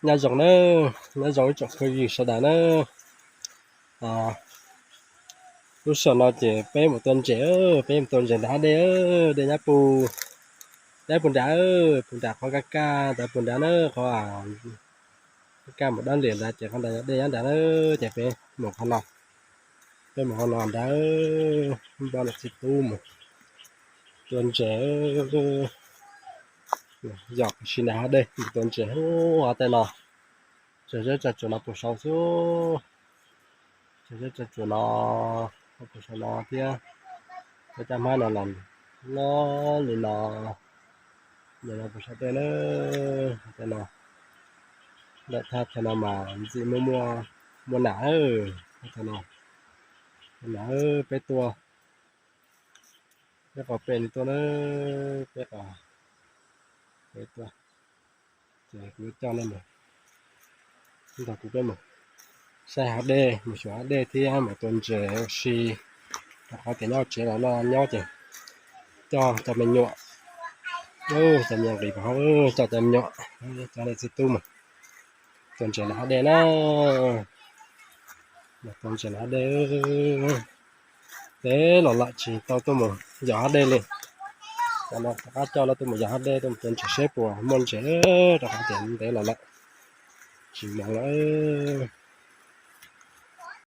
Nyob zoo nawb, nyob zoo ib tsoom phooj ywg sawv daws nawb. Lub sij hawm no ces peb mus tua ntses, peb mus tua ntses nram hav dej, dej nyob puag, dej puag nrad, puag nrad qhov kaj kaj ntawd puag nrad na, qhov kaj kaj mus dab liam nrad ces qhov ntawd yog dej nyob nrad na, ces peb mus qhov no, peb mus qhov no nrad, npaj niam txiv tub mus tua ntses, yog sim nram hav dej mus tua ntses hauv hav tej no, tsav zeb tsav tsuas no puag saud xwb, tsav zeb tsav tsuas no puag saud no thiab, cov caj hmab no los loj li no, nim no puag saum tej na, tej no, lawm thaj chaw no mas ntxim muaj, muaj nam, thaj chaw no, nam peb tua, peb qos pem li tua na, peb qos, peb tua, ces kuv coj nej mus, nrog kuv peb mus saib hav dej, mus xyuas hav dej thiab mus tua ntses ua si, rau qhov tias nyob tsev los noj nyob ces coj cov me nyuam, cov me nyuam nqis, coj cov me nyuam, coj niam txiv tub mus tua ntses nram hav dej na, mus tua ntses nram hav dej. Peb los lawm tsis tau tuaj mus yos hav dej li, rov qab coj lawv tuaj mus yos hav dej, tuaj mus tua ntses seb puas muaj ntses, rau qhov tias ntev los lawm tsis mus lawm.